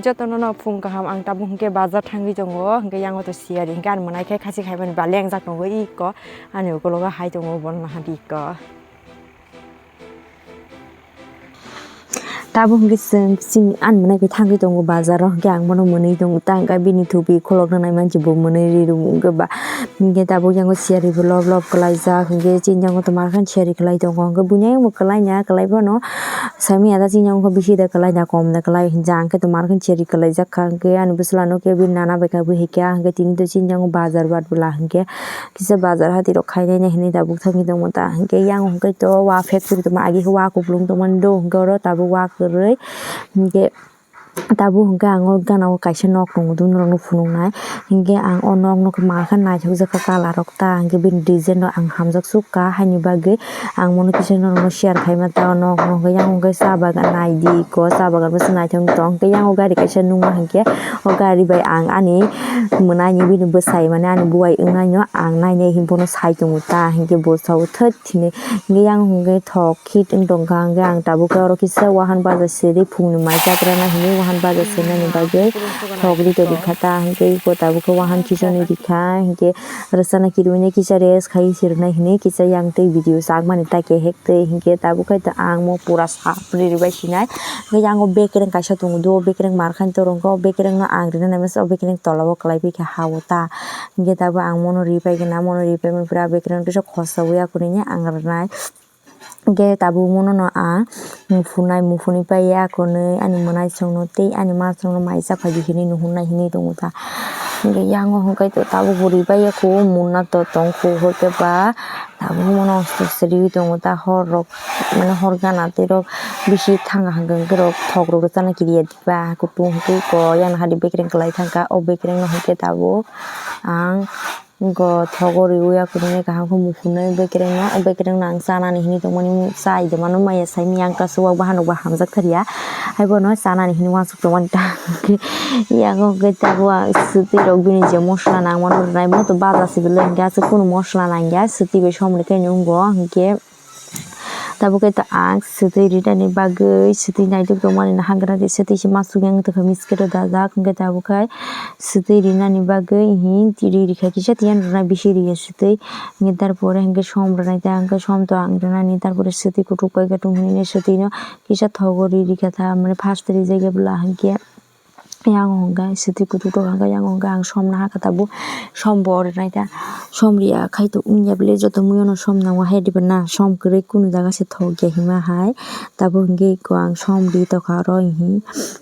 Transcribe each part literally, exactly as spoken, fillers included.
Jotono no phung kaham, ang tabuk hwnkhe bazar thangwi tongo, hwnkhe yango to siyari, hwnkhe ani mwnai khe khasi khaimani bali ang jak tongo iko, ani ukologo hai tongo, bono naha di iko. Tabuk hwnkhe chwng chini ani mwnai bai thangwi tongo bazaro, hwnkhe ang bono mwnwi tongo, ta hwnkhe bini thupi kholokna nai mansi bo mwnwi ri rwngkhe ba, hwnkhe tabuk yango siyari bo lob lob kwlaijak, hwnkhe chini yango to markhe siyari kwlai tongo, hwnkhe buini ayang bo kwlaina kwlai bono. Saimanya da chini wngkha bisi da kwlai da kom da kwlai hinjak, ang khe to markhe seri kwlaijak kha, hwnkhe ani bwsla no khe bini nana bai kha bui hai kha, hwnkhe tini to chini wngkha bazar bar bwla, hwnkhe kisa bazar hati rok khainai hinwi tabuk thangwi tongmo ta, hwnkhe yang hwnkhe to wa factory tongma agi khe wa kupulung tongmani do, hwnkhe oro tabuk wa kwrwi, hwnkhe. Tabuk hwnkhe ang o gana o kaisa nok tongo, norokno phunuknai. Hinkhe ang o nok no khe ma khe naithokjak kha colour rok ta, hinkhe bini design rok ang hamjak sukha, haini bagwi ang bono kisa norokno share khaima ta. O nok no hwnkhe yang hwnkhe cha bagan naidi ko, cha bagan bwswk naithok tong. Hinkhe yang o gari kaisa nukma hinkhe o gari bai ang ani mwnaini bini bwsai mane ani buwai wngnaino ang nainai hinwi bono sai tongo ta, hinkhe bo sao thwt hinwi. Hinkhe yang hwnkhe thok khit wng tongkha, hwnkhe ang tabuk khe oro kisa wahan baja siri phungni mai chakrana hinwi wahan baja sirnani bagwi thok ri tongkha ta, hwnkhe iko tabuk khe wahan kisa nwi rikha, hwnkhe rwchana kirwi nai kisa rest khai sirnai hinwi kisa yang twi video chakmani ta kehek twi, hwnkhe tabuk khe ang mo pura sap riri bai sinai. Hwnkhe yang o bekereng kaisa tongo do, bekereng markhan torongkha, o bekereng no ang rina naimasa o bekereng tola o kwlai bai kha ha o ta, hwnkhe tabuk ang mono ri pai khe na, mono ri pai mani pura bekereng kisa khosa wi akunini ang rwnai. Hwnkhe tabuk mono no ang muphunai, muphunwi pai ya konwi ani mwnaisongno tei ani masongno mai cha phai di hinwi nuhurnai hinwi tongo ta. Hwnkhe yango hwnkhe to tabuk bo ri pai ya kho, munna to tong kho, hwnkhe ba tabuk mono sri tongo ta, hor rok mane hor gana tei rok bisi thanga hwnkhe rok thok rok rwchana kiriya diba, kutung hwnkhe ko yang hadi bekereng kwlai thangkha, o bekereng no hwnkhe tabuk ang. Go thogo riwi akunini kaham khe muphunwi bekereng no, o bekereng no ang chanani hinwi tongmani chai de mano maya sai miyang kasu wak bahan rok ba hamjak thar ya, haibo no chanani hinwi uansuk tongmani ta. Yago hwnkhe tabuk ang swtwi rok bini je mosola nangmano rwnai, bo to baja se belai hwnkhe aswk kunu mosola nangya, swtwi bai somoni khe nungo hwnkhe. Tabuk khe ta ang swtwi rinani bagwi swtwi naitugtongmani hagrani swtwi se masuk yang tongkha miskito dajak, hwnkhe tabuk khe swtwi rinani bagwi hi ri rikha kisa tiyang rwna bisi riya swtwi, hwnkhe tarpore hwnkhe som rwnai ta hwnkhe som to ang rwnani, tarpore swtwi kutuk pai khe tong hwnwi swtwi no kisa thogo ri rikha ta, mane first rijak ya bwla hwnkhe. Yang hwnkhe swtwi kutuk tok hwnkhe yang hwnkhe ang som nahakhe tabuk som bo rinai ta som riya khai to wngya bwle joto muiano som nango hai diba na som kwrwi kunu jaga se thok ya hima hai tabuk hwnkhe eko ang som ri tokha oro hi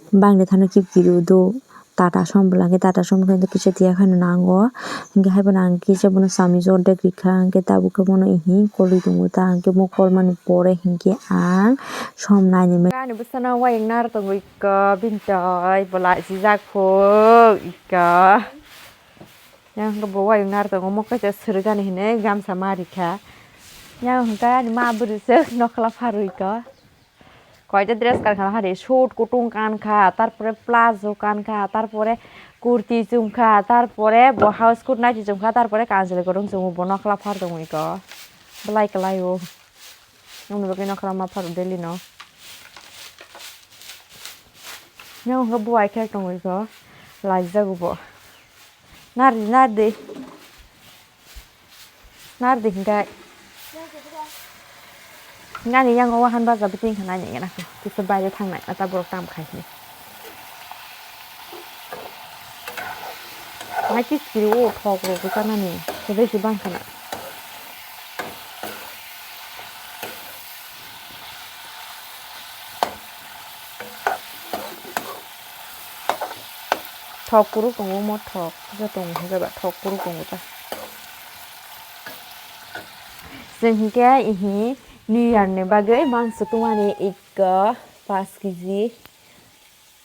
bangde thano kip kiri do tata som bwla hwnkhe tata som khe kisa tiya kheno nango hwnkhe hai phano ang kisa bono samung jordek rikha hwnkhe tabuk khe bono hi kolwi tongo ta hwnkhe bo kolmani pore hwnkhe ang som nainwi. Ani bwsano wayang nar tongwi. Iko bini twi bo laisijak phuk iko. Yang hwnkhe bo wayung nar tongo, omo kaisa swrwkani hinwi gamsa ma rikha. Yang hwnkhe ani ma bwrwi se nokhla pharwi iko. Koita dress kankha hari, suit kutung kankha, tarpore plazo kankha, tarpore kurti chumkha, tarpore bo house coat naiti chumkha, tarpore kanchwlwi kwrwng chumwi bo nokhla phar tongo iko. Belai kwlaio. Nokni bagwi nokhla ma pharo daily no. Nokha buwai khe tongwi kho. Laijago bo. Nardi, nardi. Nardi hinkai. Nani yango wahan baja biting khanai nai gana kho. Kisa baire thangnai ata borok tam khai ni. Hai kis kiri o thok rok bwsa nani. Kebesi bang khana. Thok kuru tongo mo thok. Kisa tongo hwnkhe ba thok kuru tongo ta. Chwng hwnkhe ihi New Year ni bagwi mangso tumani ikko paanch kg.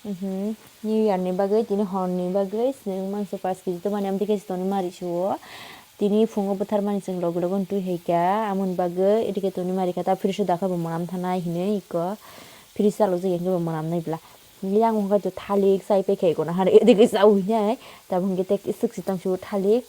Mhm. New Year ni bagwi tini hor ni bagwi chwng mangso paanch kg tumani amtwi khe se tonwi mari suo. Tini phungo bwtharmani chwng logi logi twi hai kha, amoni bagwi edi khe tonwi mari kha ta fridge o dakha bo mwnam thanai hinwi ikko fridge chalok jagwi hwnkhe bo mwnam nai bwla. Yang hwnkhe to thalik chai pai khe eko nahar edi khe chaui nai tabuk hwnkhe tek swk se tang suo thalik.